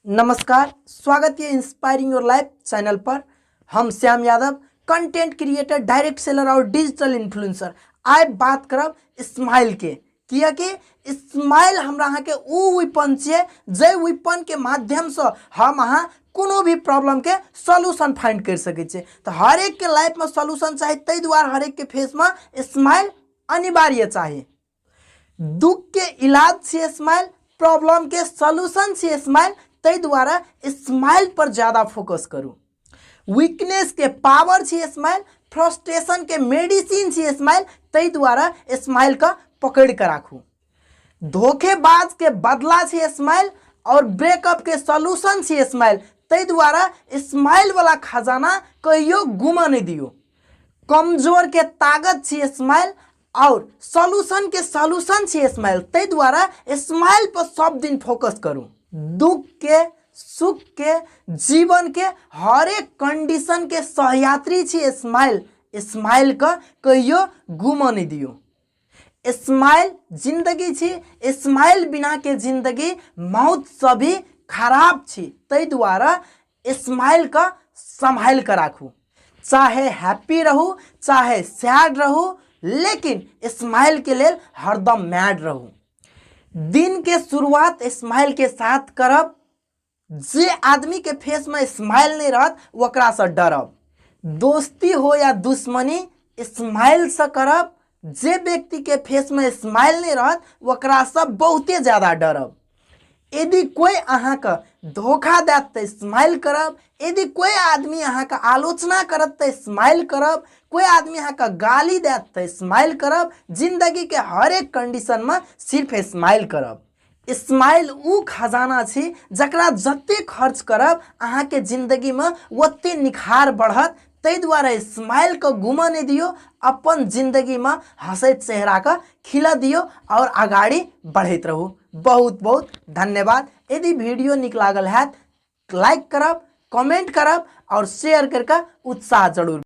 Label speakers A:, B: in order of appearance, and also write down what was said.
A: नमस्कार, स्वागत है इंस्पायरिंग your life channel पर। हम Shyam Yadav, content creator, direct seller और डिजिटल इन्फ्लुएंसर। आइ बात करब स्माइल के, कियाकि स्माइल हमरा अहाँके उ वेपन छियै जाहि वेपन के माध्यमसँ हम अहाँ कोनो भी प्रॉब्लम के सॉल्यूशन फाइंड कर सकै छियै। तऽ हरेक के लाइफ में सॉल्यूशन चाही, ताहि दुआरे हरेक के फेस में स्माइल अनिवार्य चाही। दुख के इलाज छियै स्माइल, प्रॉब्लम के सॉल्यूशन छियै स्माइल, ताहि दुआरे स्माइल पर ज्यादा फोकस करू। वीकनेस के पावर छियै स्माइल, फ्रस्ट्रेशन के मेडिसिन छियै स्माइल, ताहि दुआरे स्माइल के पकड़ के राखू। धोखेबाज के बदला छियै स्माइल और ब्रेकअप के सॉल्यूशन छियै स्माइल, ताहि दुआरे स्माइल वाला खजाना कहियो गुमा नहीं दियो। कमजोर के ताकत छियै स्माइल और सॉल्यूशन के सॉल्यूशन छियै स्माइल, ताहि दुआरे स्माइल पर सब दिन फोकस करू। दुख के, सुख के, जीवन के हरेक कंडीशन के सहयात्री छियै स्माइल। स्माइल के कहियो गुमऽ नहीं दियो। स्माइल जिंदगी छी, स्माइल बिना के जिंदगी मौत से भी खराब छी, ताहि दुआरे स्माइल के सम्हाल के राखू। चाहे हैप्पी रहू चाहे सैड रहू, लेकिन स्माइल के लेल हरदम मैड रहू। दिन के शुरुआत स्माइल के साथ करब। जे आदमी के फेस में स्माइल नहीं रहत ओकरा से डरब। दोस्ती हो या दुश्मनी स्माइल से करब। जे व्यक्ति के फेस में स्माइल नहीं रहत ओकरा से बहुते ज्यादा डरब। यदि कोई अहाँके धोखा देत तऽ स्माइल करब। यदि कोई आदमी अहाँके आलोचना करत तऽ स्माइल करब। कोई आदमी अहाँके गाली देत तऽ स्माइल करब। जिंदगी के हरेक कंडीशन में सिर्फ स्माइल करब। स्माइल उ खजाना छी जकरा जते खर्च करब अहाँके जिंदगी में ओते निखार बढ़त। ताहि दुआरे स्माइल के गुमऽ नहीं दियो, अपन जिंदगी में हंसैत चेहरा के खिलऽ दियो और अगाड़ी बढ़ैत रहू। बहुत बहुत धन्यवाद। यदि वीडियो निक लागल हैत लाइक करब, कमेंट करब और शेयर करके उत्साह जरूर।